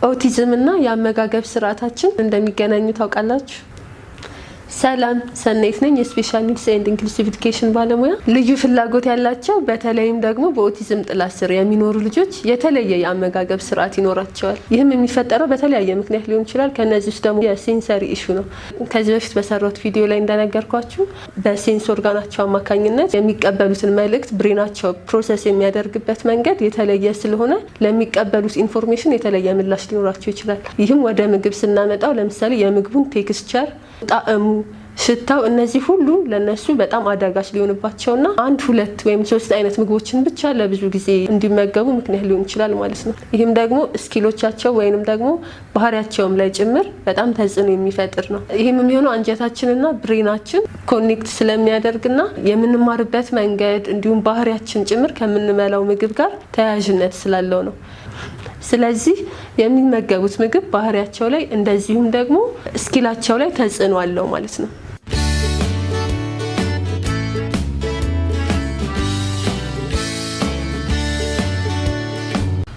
ኦቲዝም እና የአመጋገብ ስርዓታችን እንደሚገናኙ ታውቃላችሁ? ሰላም፣ ሰናይት ነኝ፣ የ special needs and inclusive education ባለሙያ። ልዩ ፍላጎት ያላቸው በተለይም ደግሞ በኦቲዝም ጥላ ስር የሚኖሩ ልጆች የተለየ የአመጋገብ ስርዓት ይኖራቸዋል። ይህም የሚፈጠረው በተለያየ ምክንያት ሊሆን ይችላል። ከነዚህ ውስጥ ደግሞ የ sensory issue ነው። ከዚህ በፊት በሰራሁት ቪዲዮ ላይ እንደነገርኳችሁ በ sense organ ኣቸው አማካኝነት የሚቀበሉትን መልእክት brain ኣቸው process የሚያደርግበት መንገድ የተለየ ስለሆነ ለሚቀበሉት information የተለየ ምላሽ ሊኖራቸው ይችላል። ይህም ወደ ምግብ ስናመጣው ለምሳሌ የምግቡን texture፣ ጣዕሙ፣ ሽታው፣ እነዚህ ሁሉ ለነሱ በጣም አዳጋች ሊሆንባቸውና አንድ፣ ሁለት ወይም ሶስት አይነት ምግቦችን ብቻ ለብዙ ጊዜ እንዲመገቡ ምክንያት ሊሆን ይችላል ማለት ነው። ይህም ደግሞ skill ኦቻቸው ወይንም ደግሞ ባህሪያቸውም ላይ ጭምር በጣም ተጽዕኖ የሚፈጥር ነው። ይህም የሚሆነው አንጀታችንና brain ኣችን connect ስለሚያደርግና የምንማርበት መንገድ እንዲሁም ባህሪያችን ጭምር ከምንበላው ምግብ ጋር ተያያዥነት ስላለው ነው። ስለዚህ የሚመገቡት ምግብ ባህሪያቸው ላይ እንደዚሁም ደግሞ skill ኣቸው ላይ ተጽዕኖ አለው ማለት ነው።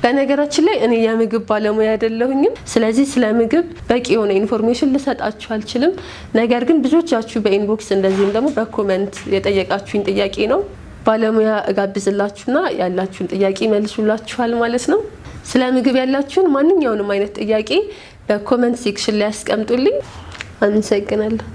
በነገራችን ላይ እኔ የምግብ ባለሙያ አይደለሁኝም። ስለዚህ ስለ ምግብ በቂ የሆነ information ልሰጣችሁ አልችልም። ነገር ግን ብዙዎቻችሁ በ inbox እንደዚሁም ደግሞ በ comment የጠየቃችሁኝ ጥያቄ ነው። ባለሙያ እጋብዝላችሁና ያላችሁን ጥያቄ መልሱላችኋል ማለት ነው። ስለ ምግብ ያላችሁን ማንኛውንም አይነት ጥያቄ በ comment section ላይ ያስቀምጡልኝ። አመሰግናለሁ።